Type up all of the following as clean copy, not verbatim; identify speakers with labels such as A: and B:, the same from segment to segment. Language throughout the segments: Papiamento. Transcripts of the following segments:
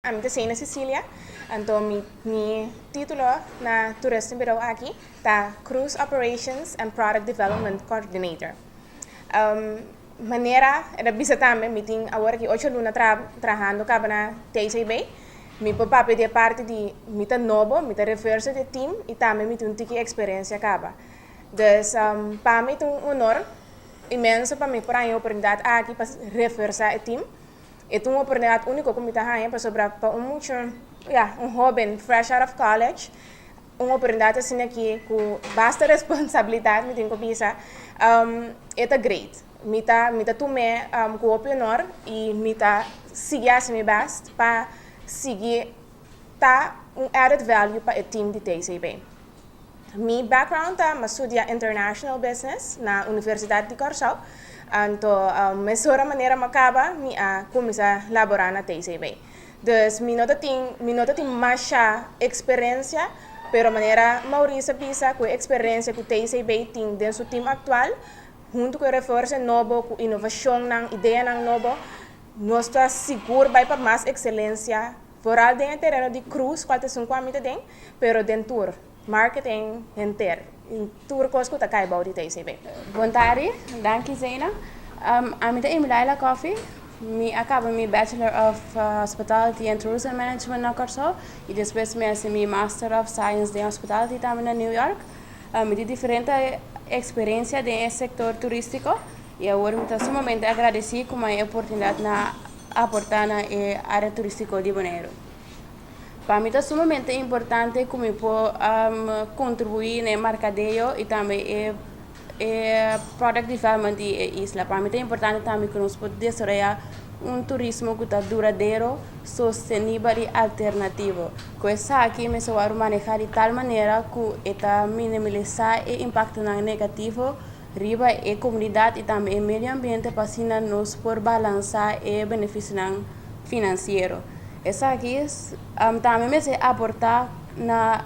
A: Ami ta Seina Cecilia, anto mi título na Toeristenbureau aki ta Cruise Operations and Product Development Coordinator. Manera e ta bisa tambe, mi tin awor aki 8 luna trahando kaba na TCB. Mi por papia di e parti di mi ta nobo, mi ta refuerso di team i tambe mi tin un tiki eksperensia kaba. Dus pa mi ta un honor inmenso pa mi por haña e oportunidat aki pa reforsá e team. E ta un oportunidat úniko ku mi ta haña pasobra pa un mucha, ya, un hóben fresh out of college, un oportunidat asina aki ku basta responsabilidat, mi tin ku bisa, e ta great. Mi ta tum'é ku hopi honor i mi ta sigui hasi mi best pa sigui ta un added value pa e team di TCB. Mi background ta m'a studia International Business na Universidat di Kòrsou. Anto, mesora manera m'a kaba, mi a kuminsá laborá na TCB. Dus mi no tin masha eksperensia, pero manera Maurice a bisa, ku e eksperensia ku TCB tin den su team aktual, huntu ku e refuerso nobo, ku inovashonnan, ideanan nobo, nos ta sigur bai pa mas ekselensia, vooral den tereno di cruise, kual ta esun ku ami ta den, pero den tour, marketing henter, tur kos ku ta kai bou di TCB.
B: Bon tardi, danki, Zena. Ami ta Emilaila Coffee. Mi a kaba mi Bachelor of Hospitality and Tourism Management na Kòrsou i despues mi a hasi mi Master of Science den Hospitality tambe na New York. Mi tin diferente eksperensia den e sektor turístiko i awor mi ta sumamente agradesí ku mi a oportunidat na aportá na e área turístiko di Boneiru. Pa mi ta sumamente importante ku mi por kontribuí na e merkadeo i tambe e product development di e isla. Pa mi ta importante tambe ku nos por desaroyá un turismo ku ta duradero, sostenibel i alternativo. Ku esaki mi sa manehá di tal manera ku e ta minimalisá e impaktonan negativo riba e komunidat i tambe e medio ambiente pa asina nos por balansá e benefisionan finansiero. Esaki tambe mester aportá na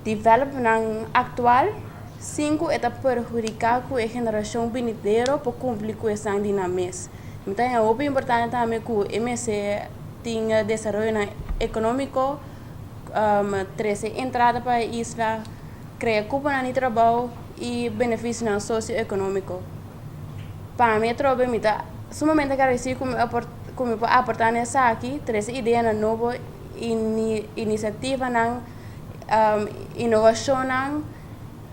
B: development aktual sin ku e ta perhudiká ku e generashon binidero por kumpli ku esnan di nan mes. Mi ta haña hopi importante tambe ku e mester tin desaroyonan ekonómiko, trese entrada pa e isla, krea kuponan di trabou i benefisionan sosioekonómiko. Pa mi atrobe mi ta sumamente agradesí ku mi por aportá na esaki, trese ideanan nobo, inisiativanan, inovashonnan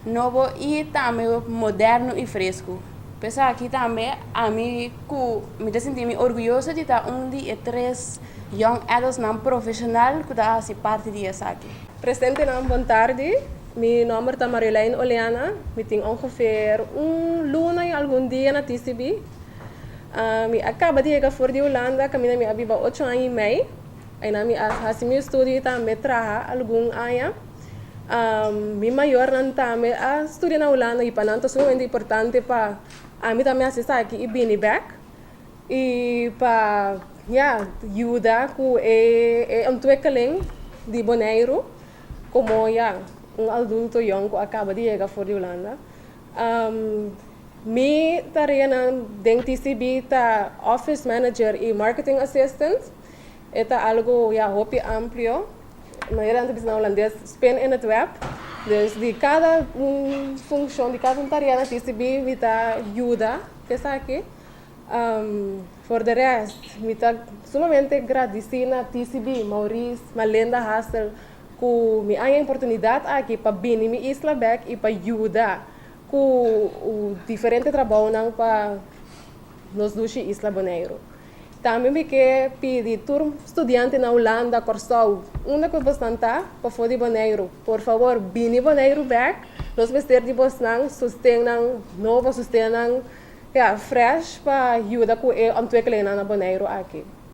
B: nobo i tambe moderno i fresku. P'esaki tambe ami ku mi ta sinti mi orguyoso di ta un di e tres young adultsnan profeshonal ku ta hasi parti di esaki.
C: Presentenan, bon tardi. Mi nòmber ta Marjolein Oleana. Mi tin ongeveer un luna i algun dia na TCB. Mi a kaba di yega for di Hulanda, kaminda mi a biba 8 aña i mei. Einan mi a hasi mi estudio i tambe traha algun aña. Mi mayornan tambe a studia na Hulanda i pa nan ta sumamente importante pa ami tambe hasi esaki i bini bèk. I pa, ja, yuda ku e ontwikkeling di Boneiru komo, ja, un adulto yòn ku a kaba di yega for di Hulanda. Mi tareanan den TCB ta office manager i marketing assistant. E ta algu, ja, hopi amplio. Manera nan ta bisa na hulandes, spin in het web. Dus di kada un funshon, di kada un tarea na TCB mi ta yuda ku esaki. Voor de rest, mi ta sumamente gradisí na TCB, Maurice, Malinda Hassel, ku mi a haña oportunidat aki pa bini mi isla bèk i pa yuda ku diferente trabounan pa nos dushi isla Boneiru. Tambe mi ke pidi tur studiante na Hulanda, Kòrsou, unda ku bosnan ta, pafó di Boneiru, por fabor bini Boneiru bèk, nos mester di bosnan sostennan nobo, sostennan, ja, fresh pa yuda ku e ontwikkelingnan na Boneiru aki.